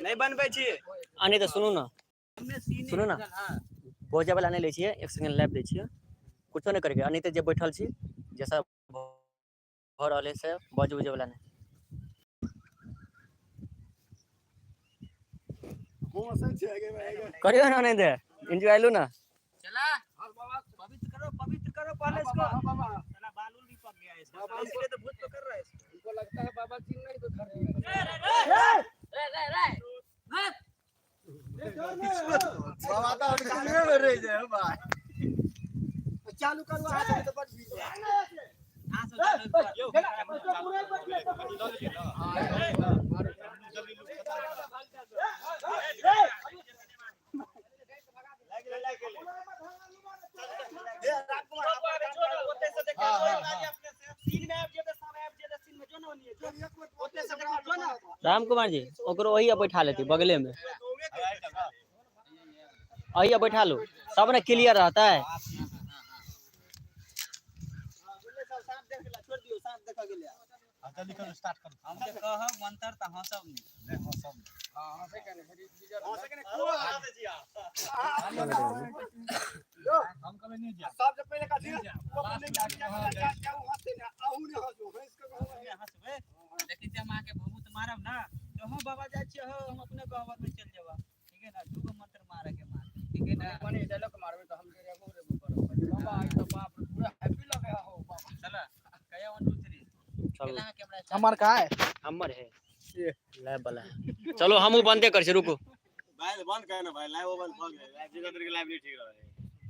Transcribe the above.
नहि बनबै छी। आ नहि तऽ सुनू ने, सुनू ने, बजै वाला नहि लै छियै, एक सेकंड लाइव दै छियै, कुछो नहि करके। आ नहि तऽ जे बैठल छी जे सब भऽ रहल है से बज उजै वाला नहि। करियो ना, नहीं दे एंजॉय लू ना। चला पवित्र करो, पवित्र करो पहले इसको। चला बाल उल भी पक गया है इसका, इसलिए तो भूत पकड़ रहा है इसको। उनको लगता है बाबा जी नहीं तो घर बाबा तो चालू में रह जाए भाई। चालू करो हाथ में तो बड़ भीड़ है। हां सब चालू कर। राम कुमार जी ओकरो वही बैठा लेती बगले में, अहिया बैठा लो, सब ने क्लियर रहता है। जल्दी करो, स्टार्ट करो। हम जे कहब मंत्र त हंसब नहीं। हम कभी नहीं जा। सब जब पहले का थी वो अपने क्या क्या क्या क्या वो हंसते ना, आहू ने हंसो हंस के कहू है। हंसबे देखी जे हम अहाँके भभूत मारब ना तो हम बाबा जाइ छियै हो, हम अपने गहबर में चलि जेबा, ठीक है ना? दूगो मंत्र मारे के मार, ठीक है ना? मने डायलॉग मारबे तो हम रेगो रेगो करब। बाबा आई तो बाप रे पूरा हैप्पी लगे हो बाबा। चला कया 1 2 3। चलो। केना कैमरा हमर का है? हमर है लाइव वाला है। चलो हमहू बंदे कर छी, रुको। भाई बंद कर ना भाई, लाइव बंद भऽ गेलै। लाइव जीरो के लाइव नहीं ठीक रहे।